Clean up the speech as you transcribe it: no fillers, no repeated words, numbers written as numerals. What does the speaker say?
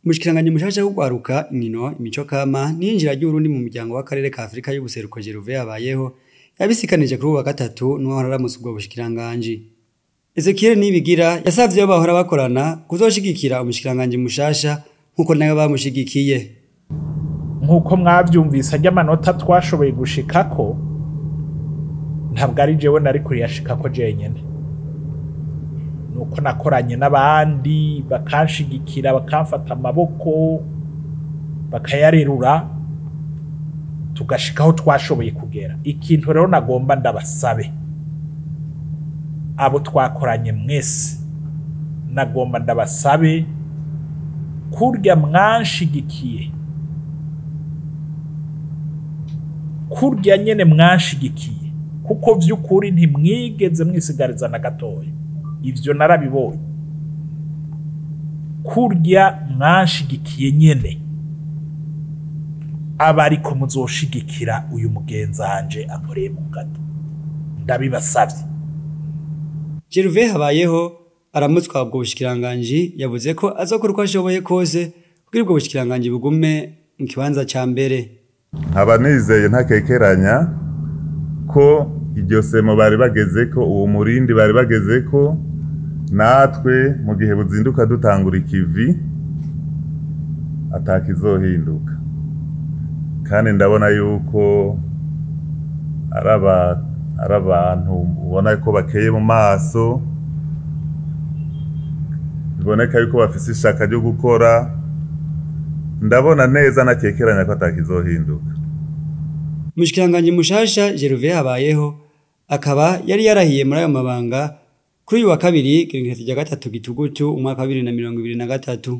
Umushikiranganji mushasha w'ugwaruka, inkino, imico kama n'iyinjira ry'Uburundi mu muryango w'akarere ka Afrika y'ubuseruko Gervais Habayeho yabisikanije kuri uwu wa gatatu n'uwahora aramutsa ubwo bushikiranganji. Ezekiel Nibigira yasavye abo bahora bakorana kuzoshigikira umushikiranganji mushasha nkuko nawe bamushigikiye. Nk'uko mwavyumvise, arya amanota twashoboye gushikako ntabwo ari jewe nari kuyashikako jenyene, nuko nakoranye n'abandi bakanshigikira, bakamfata amaboko, bakayarerura, tugashikaho twashoboye kugera. Ikintu rero nagomba ndabasabe, abo twakoranye mwese, nagomba ndabasabe kurya mwanshigikiye, kurya nyene mwanshigikiye, kuko vy'ukuri ntimwigeze mwisigariza na gatoya, ivyo narabibonye. Kurya mwanshigikiye nyene, aba ariko muzoshigikira uyu mugenzanje ankoreye mu ngata, ndabibasavye. Gervais Habayeho aramutswa ubwo bushikiranganji yavuze ko azokora uko ashoboye kose kugira ubwo bushikiranganji bugume mu kibanza ca mbere. Nkaba nizeye ntakekeranya ko iryo semo bari bageze ko, uwo murindi bari bageze ko, natwe mu gihe buzinduka dutangura ikivi atakizohinduka. Kandi ndabona yuko ari abantu ubona ko bakeye mu maso, biboneka yuko bafise ishaka ryo gukora. Ndabona neza ntakekeranya ko atakizohinduka. Umushikiranganji mushasha Gervais Habayeho akaba yari yarahiye muri ayo mabanga kuri uyu wa kabiri, igenekerezo rya 3 Gitugutu, umwaka wa 2023.